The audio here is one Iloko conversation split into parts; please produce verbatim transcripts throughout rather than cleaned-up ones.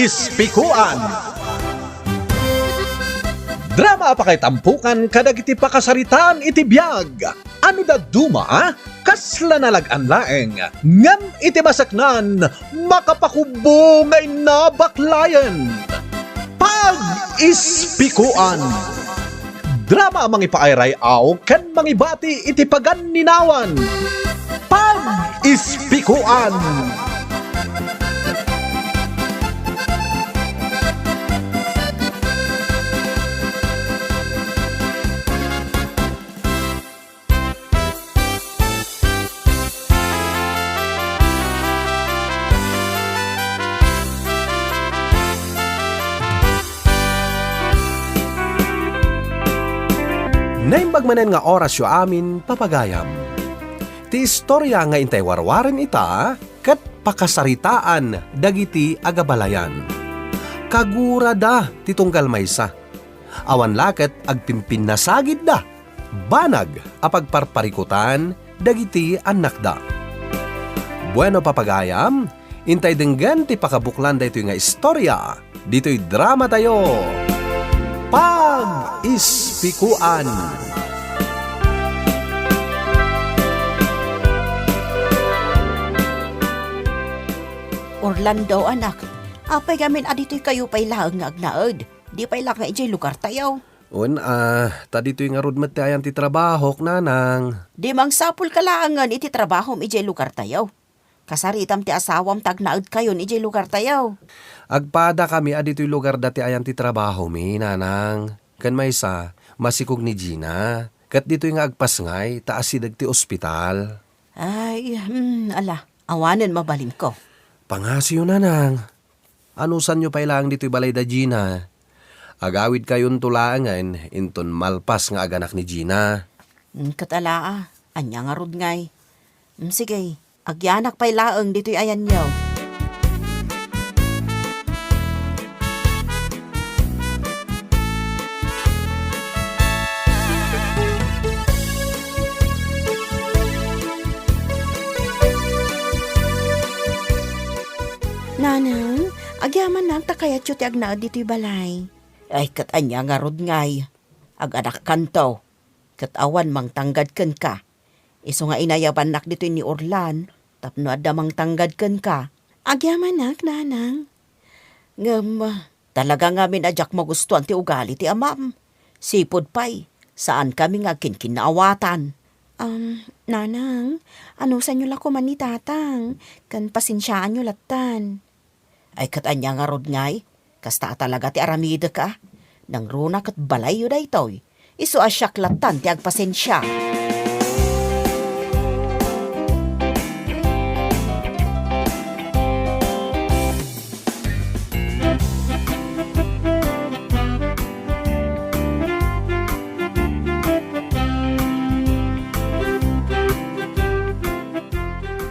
Ispikuan. Drama a pakaitampukan kadagiti pakasaritaan iti biag. Ano dadduma, a? Kasla nalag-an laeng, ngem iti maseknan, makapakubbo nga inna baklayen. Pag-ispikuan. Drama a mangipaayray-aw ken mangibati iti paganninawan. Pag-ispikuan. Naimbag manen nga orasyo amin, papagayam. Ti istoria nga intay warwaren ita ket pakasaritaan dagiti agabalayan. Kagurada ti tunggal maysa. Awan la ket agpimpinnasagidda banag a pagparparikutan dagiti annakda. Bueno, papagayam, intay denggen ti pakabuklan daytoy nga istoria ditoy dramatayo, Pag-Ispikuan. Orlando, anak, apay ngamin a ditoy kayo pay laeng nga agnaed? Di pay la nga idiay lugartayo? Wen, a, ta ditoy ngarud met ti ayan ti trabahok, nanang. Di mangsapulka laengen iti trabahom idiay lugartayo. Kasaritam ti asawam ta agnaedkayon idiay lugartayo. Agpadakami a ditoy lugarda ti ayan ti trabahomi, nanang. Ken maysa, masikog ni Gina. Ket ditoy nga agpasngay ta asideg ti ospital. Ay, hmm, ala, awanen mabalinko. Pangasiyo, nanang. Anusanyo pay laeng ditoy balay da Gina? Agawidkayonto laengen inton malpas nga aganak ni Gina. Mm, ket ala, a, ania ngarud ngay? Mm, sige, agyanak pay laeng ditoy ayanyo. Nanang, agyamanak ta kayatyo ti agnaed ditoy balay. Ay, ket ania ngarud ngay? Aganakkanto, ket awan mangtanggad kenka. Isu nga inayabannak ditoy ni Orlan tapno adda mangtanggad kenka. Agyamanak, nanang. Ngem, talaga ngamin a diak magustuan ti ugali ti amam. Sipud pay, saankami nga agkinkinnaawatan. Am, nanang, anusanyo la koma ni tatang, ken pasensiaanyo lattan. Ay, ket ania ngarud ngay? Kasta a talaga ti aramidek a. Nangruna ket balayyo daytoy. Isu a siak lattan ti agpasensia.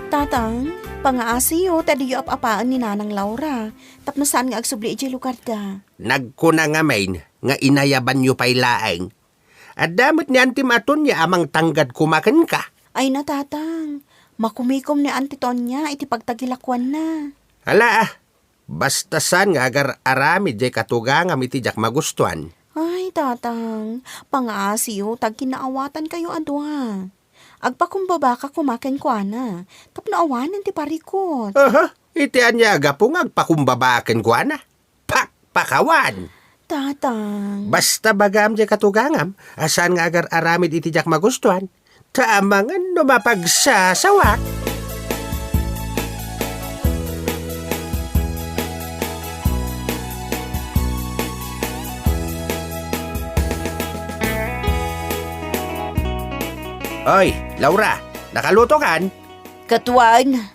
Tatang, pangaasiyo ta diyo ap-apaen ni Nanang Laura tapno saan nga agsubli idiay lugarda. Nagkuna ngamin nga inayabanyo pay laeng. Adda met ni Antim a Tonia a mangtanggad koma kenka. Ay na, Tatang, makumikom ni Anti Tonia iti pagtagilakuanna. Ala, a, basta saan nga agar-aramid diay katugangam iti diak magustuan. Ay, Tatang, pangaasiyo ta agkinnaawatankayo a dua. Agpakumbabaka koma kenkuana tapno awanen ti parikut. Aha, iti ania a gapu nga agpakumbabaa kenkuana? Pakpakawan! Tatang. Basta bagaam diay katugangam a saan nga agar-aramid iti diak magustuan, ta amangan no mapagsasawak. Oy, Laura, nakalutokan? Ket wen,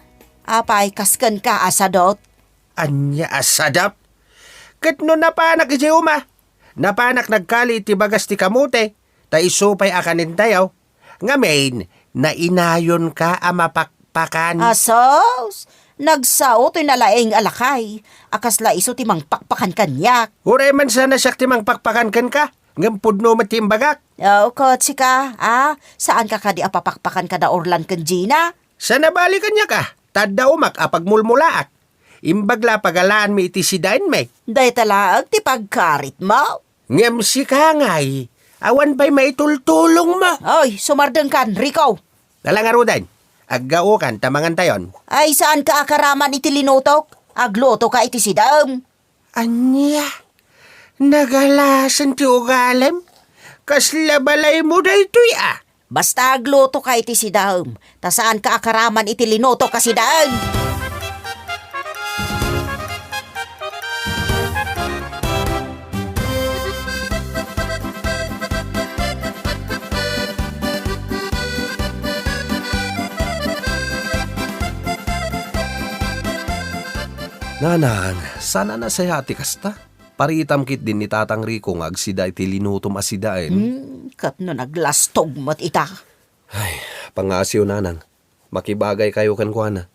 apay, kas kenka a sadot? Ania a sadot? Ket no napanak idiay uma, napanak nagkali iti bagas ti kamote, ta isu pay a kanentayo. Ngamin, nainayonka a mapakpakan. Asus! Nagsao toy nalaing a lakay a kasla isu ti mangpakpakan kaniak. Uray man sana siak ti mangpakpakan kenka, ngem pudno met ti imbagak. O, ket sika, a, saanka kadi a papakpakan kada Orlan ken Gina? Sana bali kaniak a, ta adda umak a pagmulmulaak. Imbag la a pagalaanmi iti sidaenmi. Dayta laeng ti pagkaritmo. Ngem sika ngay, awan pay maitultulongmo. Oy, sumardengkan, Rico! Ala ngaruden, aggaokan ta mangantayon. Ay, saanka a karaman iti linutok? Aglutoka iti sidaem. Ania? Nagalasen ti ugalim? Kasla balaymo daytoy a? Basta aglutoka iti sidaem, ta saanka a karaman iti linutok a sidaem. Nanang, saan a nasayaat ti kasta? Paritam ketdin ni Tatang Rico nga agsida iti linutom a sidaen. Hmm, ket no naglastog met ita. Ay, pangngaasim, Nanang. Makibagaykayo kenkuana.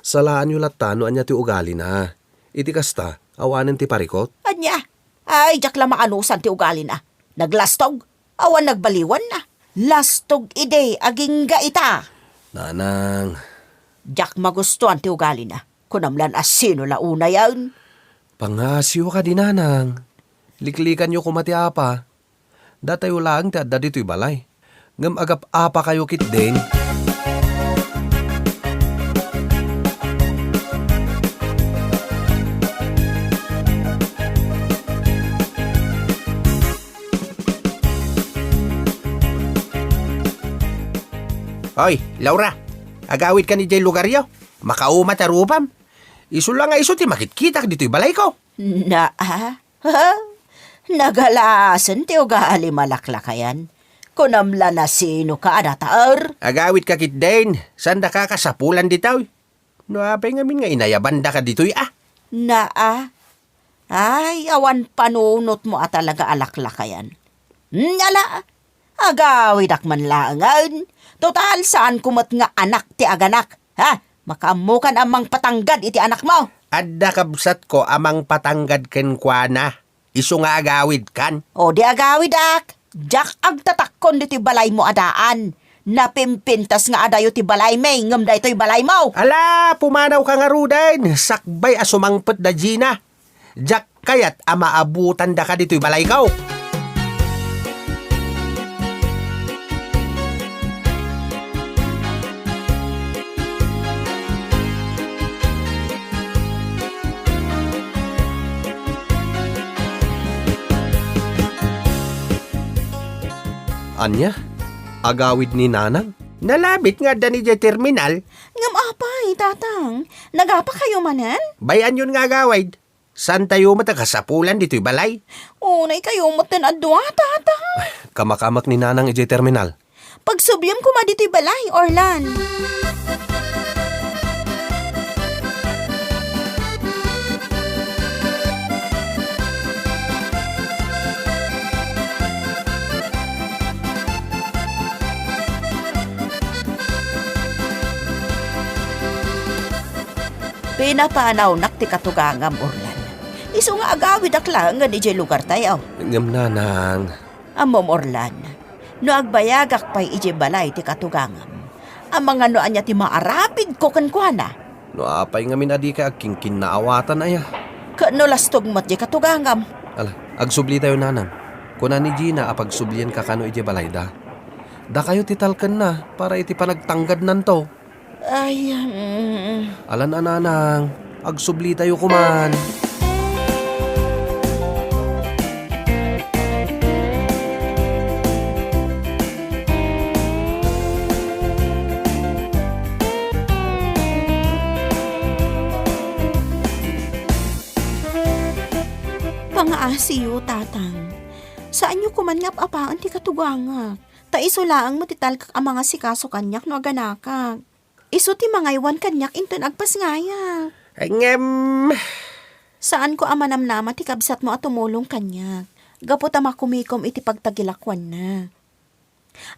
Salaanyo latta no ania ti ugalina. Iti kasta, awanen ti parikut. Ania? Ay, diak la maanusan ti ugalina. Naglastog? Awan nagbaliwanna. Lastog idi agingga ita. Nanang. Diak magustuan ti ugalina. Kunam lan a sino la unayen. Pangngaasim kadi, Nanang. Liklikanyo koma ti apa. Datayo laeng ti adda ditoy balay. Ngem agap-apakayo ketdin. Oy, Laura, agawidkan idiay lugaryo. Makauma ta rupam. Isu la nga isu ti makitkitak ditoy balayko. Naa? Ha? Nagalasen ti ugalim a laklakayan. Kunam la nasinoka a nataer. Agawidka ketdin, saandaka kasapulan ditoy. No apay ngamin nga inayabandaka ditoy a? Naa. Ay, awan panunotmo a talaga a laklakayan. Hmm, ala, agawidak man laengen. Total, saanko met nga anak ti aganak. Ha? Makaammokan a mangpatanggad iti anakmo. Adda kabsatko a mangpatanggad kenkuana. Isu nga agawidkan. O, di agawidak. Diak agtatakkon ditoy balaymo a daan. Napimpintas nga adayo ti balaymi, ngem daytoy balaymo. Ala, pumanawka ngaruden. Sakbay a sumangpet da Gina. Diak kayat a maabutandaka ditoy balayko. Ania? Agawid ni Nanang? Nalabit nga adda idiay terminal. Ngem apay, Tatang? Nagapakayo manen? Bay-anyon nga agawid. Saantayo met a kasapulan ditoy balay? Unay kayo met ten a dua, Tata. Ay, kamakamak ni Nanang idiay terminal. Pagsubliem koma ditoy balay, Orlan. Pinapanawnak ti katugangam, Orlan. Isu nga agawidak laengen idiay lugartayo. Ngem, Nanang. Ammom, Orlan, no agbayagak pay idiay balay ti katugangam, amangan no ania ti maarapidko kenkuana. No apay ngamin a dika agkinkinnaawatan aya? Ket no lastog met diay katugangam? Ala, agsublitayo, Nanang. Kuna ni Gina a pagsublienka kano idiay balayda. Dakayo ti talkenna para iti panagtanggadnanto. Ay, mm. Alan a, Nanang, agsublitayo koman. Pangaasiyo, Tatang. Saanyo koman nga ap-apaen ti katugangak. Ta isu laeng met ti talkak a mangasikaso kaniak no aganakak. Isu ti mangaywan kaniak inton agpasngayak. Ngem, saanko a manamnama ti kabsatmo a tumulong kaniak, gapu ta makumikom iti pagtagilakuanna.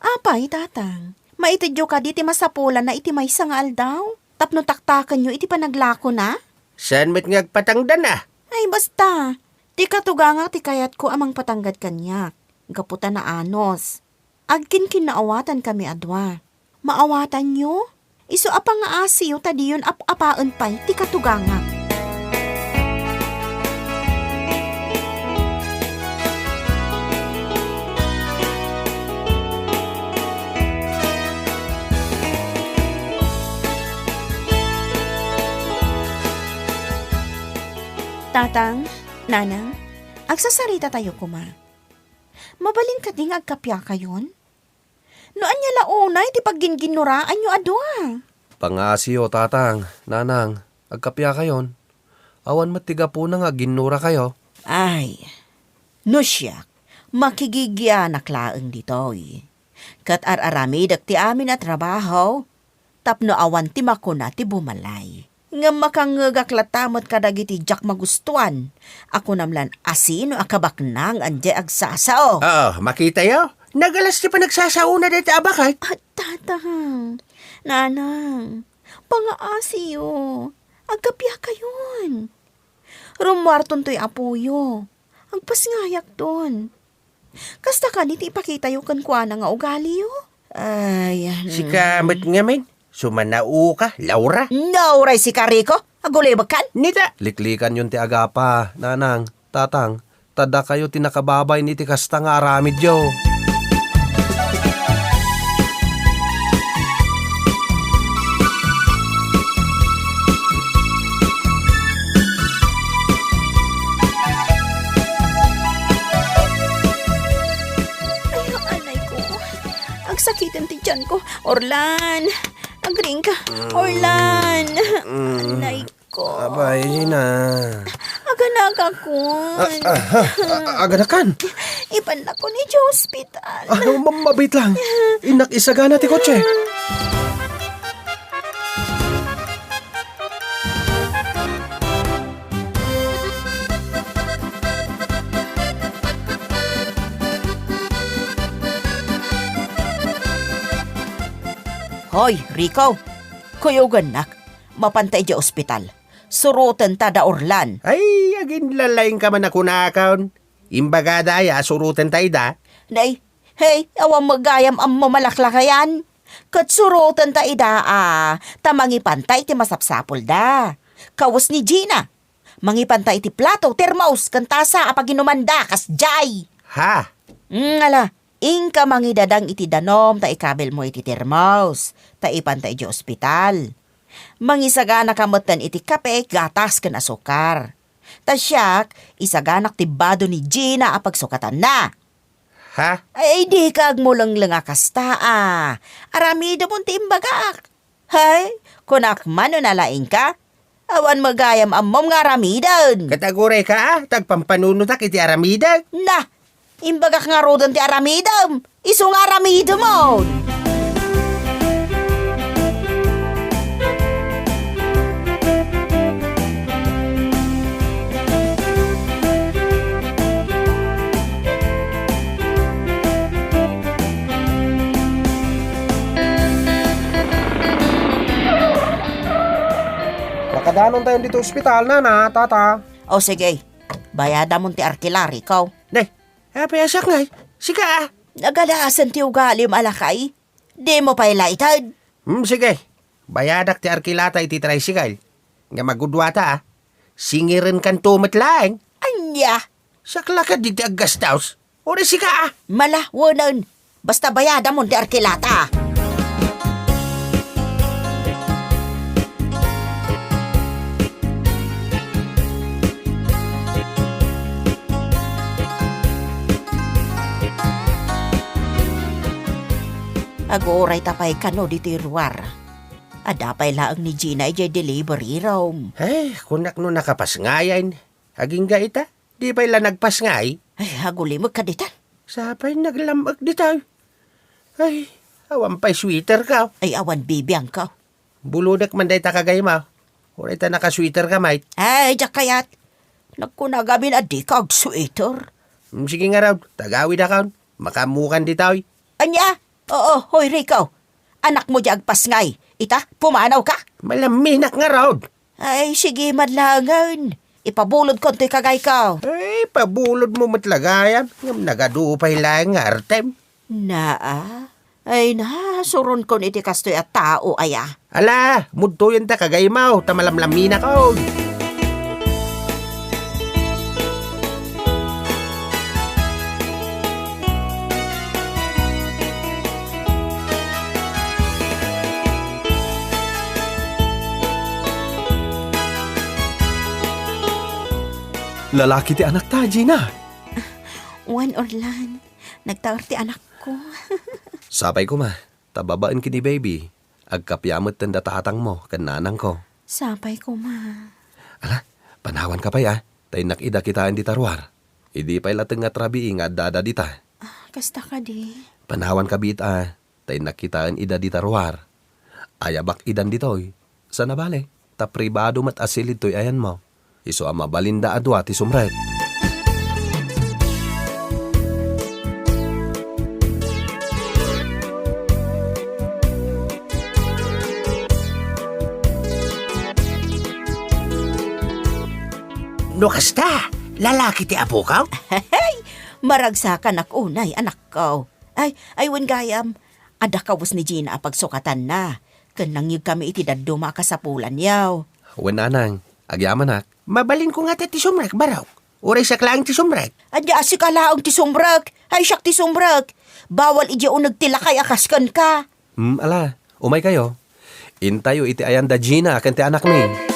Apay, Tatang, maitedyo kadi ti masapulanna iti maysa nga aldaw tapno taktakenyo iti panaglakona? Saan met nga agpatangdan a? Ay, basta. Ti katugangak ti kayatko a mangpatanggad kaniak, gapu ta naanus. Agkinkinnaawatankami a dua. Maawatanyo? Isu a pangaasiyo ta diyon ap-apaen pay ti katugangak. Tatang, Nanang, agsasaritatayo koma. Mabalin kadi nga agkapiakayon? No ania la unay ti pagginginnoraanyo a dua? Pangaasiyo, Tatang, Nanang, agkapiakayon. Awan met ti gapuna nga agginnurakayo. Ay, no siak, makigigianak laeng ditoy. Ket ar-aramidek ti amin a trabaho, tapno awan ti makuna ti bumalay. Ngem makangngegak latta met kadagiti diak magustuan a kunam lan asino a kabaknang a diay agsasao. Oo, makitayo? Nagalas ti panagsasaona dayta a baket. Ah, Tatang, Nanang, pangaasiyo, agkapiakayon. Rummuarton toy apoyo. Agpasngayakton. Kasta kadi ti ipakitayo kenkuana nga ugaliyo? Ay, hmm. Sika met ngamin, sumanaoka, Laura? Nauray sika, Rico? Agulibekkan? Nita! Liklikanyon ti agapa, Nanang, Tatang, ta dakayo ti nakababain iti kasta nga aramidyo. Ay, anay ko. Agsakiten ti tiyan ko. Orlan, agriingka. Mm. Orlan. Mm. Anay ko. Abay, Gina. Aganakakon. Ah, ah, ah, ah, aganakan? Ipanakon iti ospital. Ah, ma-, mabit lang. Innak isagana ti kotse. Hoy, Rico! Kuyogannak, mapanta idiay ospital. Surotenta da Orlan. Ay, aginlalaingka man a kunakon. Imbagada aya a surotenta ida? Nay, hey, awan met gayam ammo malaklakayan. Ket surotenta ida a ta mangipanta iti masapsapulda. Kawes ni Gina. Mangipanta iti plato, termos, ken tasa a paginumanda, kasdiay. Ha? Mm, ala, inka mangidadang iti danum ta ikabelmo iti termos, ta ipanta idiay ospital. Mangisaganaka metten iti kape, gatas, ken asukar. Ta siak, isaganak ti bado ni Gina a pagsukatanna. Ha? Ay, dika agmulengleng a kasta, a. Aramidemon ti imbagak. Hay, kunak man no nalaingka. Awan met gayam ammom nga aramiden. Ket agurayka, a, ta agpampanunotak iti aramidek. Na, imbagak ngaruden ti aramidem. Isu nga aramidemon. Makadanontayon ditoy ospital, nana, tata. O sige, bayadamon ti arkila, Rico. Ne, apay a siak ngay? Sika, a? Nagadasen ti ugalim a lakay. Dimo pay la ited? Hmm, sige. Bayadak ti arkilata iti tricycle. Nga maguduata, a. Singirenkanto met laeng. Ania? Siak la kadi ti aggastos. Uray sika, a. Mala, wenen. Basta bayadamon ti arkilata. Aguray ta pay kano ditoy ruar. Adda pay laeng ni Gina idiay delivery room. Ay, kunak no nakapasngayen. Agingga ita, di pay la nagpasngay? Ay, agulimek ka ditan. Sapay naglam-ek ditoy. Ay, awan pay sweater ka. Ay, awan bibiang ka. Bulodek man dayta kagayma. Uray ta nakasweater ka, mait. Ay, diak kayat. Nagkuna gamin a dika agsweater. Mm, sige ngarud, ta agawidakon. Makaammokan ditoy. Ania? Oo, hoy, Rico. Anakmo di agpasngay. Ita, pumanaw ka? Malaminak ngarud. Ay, sige man laengen. Ipabulodkon toy kagayko. Ay, pabulodmo met la gayam. Ngem nagadu pay laeng nga artem. Naa. Ay na, suronkon iti kastoy a tao aya. Ala, mudtoyenta kagaymaw, ta malamlaminakon. Lalaki ti anakta, Gina. Wen, Orlan. Nagtaer ti anakko. Sapay koma, ta babaen ken ni baby, agkappia metten da tatangmo ken nanangko. Sapay koma. Ala, panawanka pay a, ta innak ida kitaen dita ruar. Idi pay laeng nga atrabii nga addada dita. Ah, kasta kadi? Panawanka biit a, ta innak kitaen ida dita ruar. Ayabak idan ditoy. Saan a bale, ta pribado met a silid toy ayanmo. Isu a mabalinda a dua ti sumrek. No kasta, lalaki ti apokaw? Hey! Maragsakanak unay, anakko. Ay, ay, wen gayam, adda kawes ni Gina a pagsukatanna, ken nangyegkami iti dadduma a kasapulanyo. Wen, nanang, agyamanak. Mabalinko ngata ti sumrek, barok. Uray siak laeng ti sumrek. Ania a sika laeng ti sumrek? Ay, siak ti sumrek. Bawal idiay uneg ti lakay a kas kenka. Hmm, ala, umaykayo. Intayo iti ayan da Gina ken ti anakmi.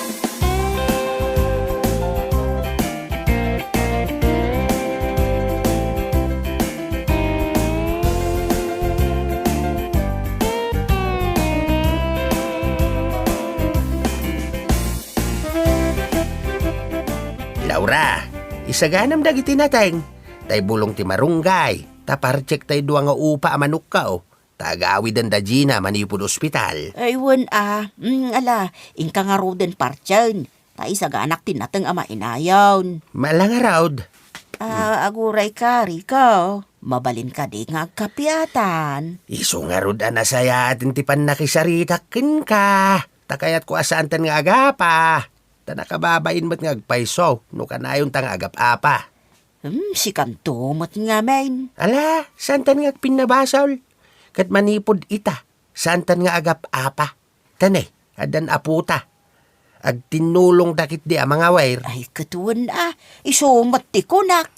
Laura, isaganam dagiti nateng. Tay bulong ti marunggay, ta partiek tay dua nga upa a manokko. Ta agawiden da Gina manipud ospital. Ay, wen a. Mm, ala, inka ngaruden partien. Ta isaganak ti nateng a mainayon. Mala ngarud. Ah, aguray ka, Rico. Mabalin kadi nga agkapiatan? Isu ngarud a nasayaaten ti pannakisaritak kenka. Ta kayatko a saanten nga agapa. Ta nakababain met nga agpayso no kanayonta nga agap-apa. Hmm, sikanto met ngamin. Ala, saantan nga agpinnabasol? Ket manipud ita, saantan nga agap-apa? Ta ne, addan apota. Agtinnulongda ketdi a mangawer. Ay, ket wen a, isu met ti kunak.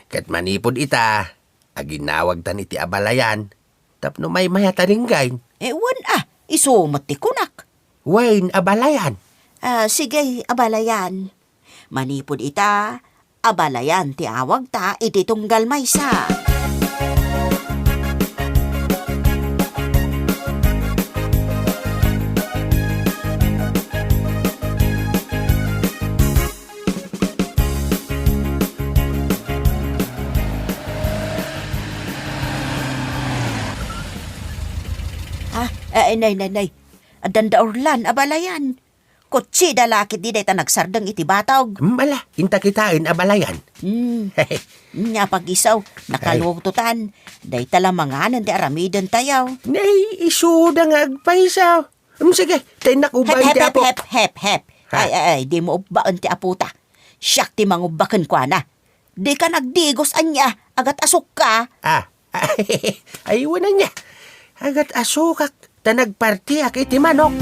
Ket manipud ita, aginawagtan iti abalayan tapno maymayatan inggay. Eh, wen a, isu met ti kunak. Wen, abalayan. Ah, sige, abalayan. Manipud ita, abalayan ti awagta iti tunggal maysa. Ah, eh, nay, nay, nay. Addan da Orlan, abalayan. Kutsida la ketdi dayta nagsardeng iti batog. Mala, inta kitaen a balayan. Hmm. Nia pag-isu, nakalutotan. Dayta la manganen ti aramidentayo. Nay, isuda nga agpayso. Hmm, sige, ta innak ubbaen ti apo. Hep, hep, hep, hep. Ha? Ay, ay, ay, dimo ubbaen ti apota. Siak ti mangubba kenkuana. Dika nagdigos ania, agat-asokka. Ah, ay, wen ania. Agat-asokak, ta nagpartiak iti manok.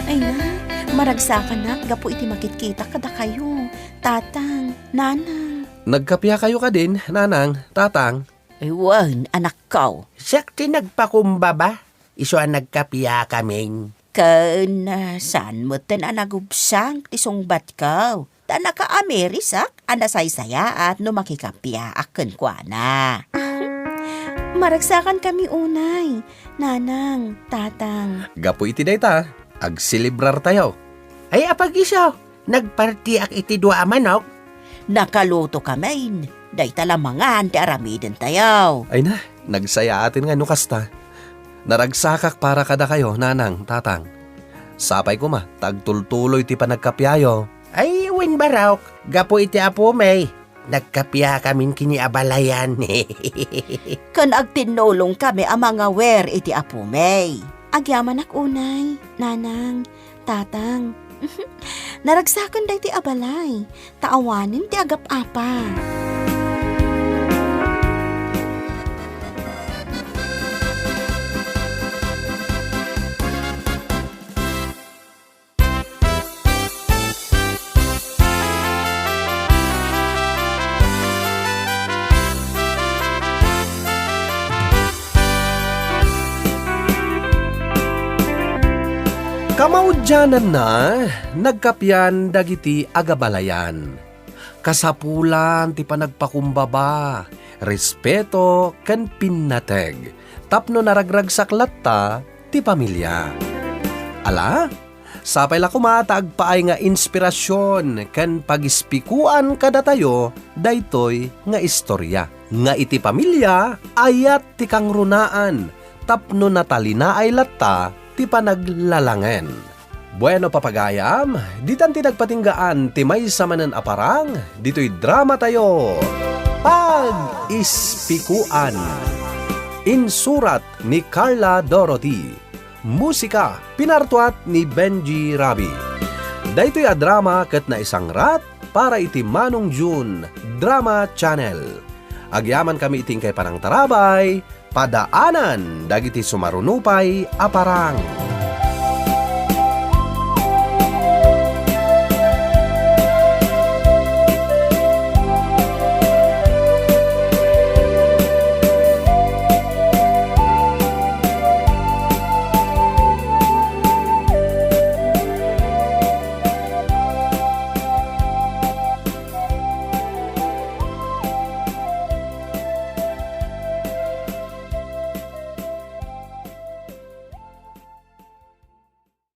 Ay na, maragsakanak gapu iti makitkitak kadakayo. Tatang, nanang. Nagkapiakayo kadin, nanang, tatang? Ay, wen, anakko. Siak ti nagpakumbaba, isu a nagkapiakamin. Ken, ah, saan metten a nagubsang ti sungbatko. Ta nakaamirisak a nasaysayaat no makikapiaak kenkuana. Maragsakankami unay, nanang, tatang. Gapu iti dayta, agselebrartayo. Ay, apag-isu. Nagpartiak iti dua a manok. Nakalutokamin, dayta la mangan ti aramidentayo. Ay na, nagsayaaten nga no kasta. Naragsakak para kadakayo, nanang, tatang. Sapay koma, ta agtultuloy ti panagkapiayo. Ay, wen barok, gapu iti apomi. Nagkapiakamin ken ni abalayan. Ken agtinnulongkami a mangawer iti apomi. Agyamanak unay, nanang, tatang. Naragsaken daytoy a balay, ta awanen ti agap-apa. Kamaudiananna, nagkapian dagiti agabalayan. Kasapulan ti panagpakumbaba, respeto, ken pinnateg tapno naragragsak latta ti pamilia. Ala, sapay la koma ta agpaay nga inspirasyon ken pagispikoan kadatayo daytoy nga istorya nga iti pamilia, ayat ti kangrunaan tapno natalinaay latta ti panaglalangen. Bueno, papagayam, ditan ti nagpatinggaan ti maysa manen a parang ditoy dramatayo, Pag-ispikoan. Insurat ni Carla Dorothy. Musika, pinartuat ni Benji Rabi. Daytoy a drama ket naisangrat para iti Manong June Drama Channel. Agyamankami iti inkay panangtarabay, padaanan dagiti sumaruno pay a parang.